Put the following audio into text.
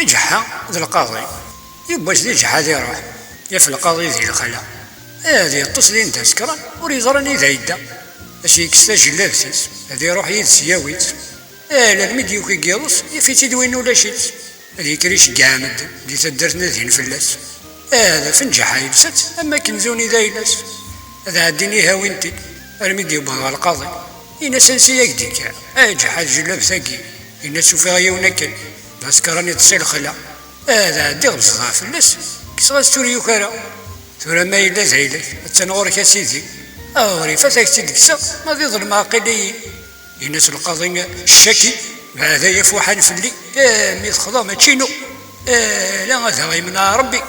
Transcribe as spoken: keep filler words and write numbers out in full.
Iǧeḥḥa d lqaḍi. Yiwwas di ǧeḥḥa ad iruḥ, yaf lqaḍi di lxala. Ad yeṭṭes din d asekran, ur yeẓri anida yedda. Ad s-yekkes tajellabt-is, ad iruḥ yid-s yawi-tt. Alarmi d-yuki deg yiḍes, yif-itt-id win ulac-itt. Ad yekker iceggeɛ medden di taddart nadin fell-as. Ad afen ǧeḥḥa yelsa-tt, am akken zun i d ayla-s. Ad ɛeddin ihawin-t-id, armi d-yewweḍ ɣer lqaḍi. Yenna-s: "Ansi i ak-d-ikka? Ay ǧeḥḥa d jellabt-agi." Yenna-s: "Ufiɣ yiwen akken, d asekran iṭṭes i lexla." Ad ɛeddiɣ bẓḍeɣ fell-as, kkseɣ-as-tt ur yuki ara. "Tura ma yella d ayla-k, attan ɣur-k a sidi. Aɣrif ad ak-tt-id-kkseɣ, ma d iḍelmeɛ qil-iyi." Yenna-s lqaḍi: "Ccaki, beɛda yafuḥan fell-i, eh, mi texḍa mačči inu. Eh, ala ad aɣ-imneɛ Rebbi."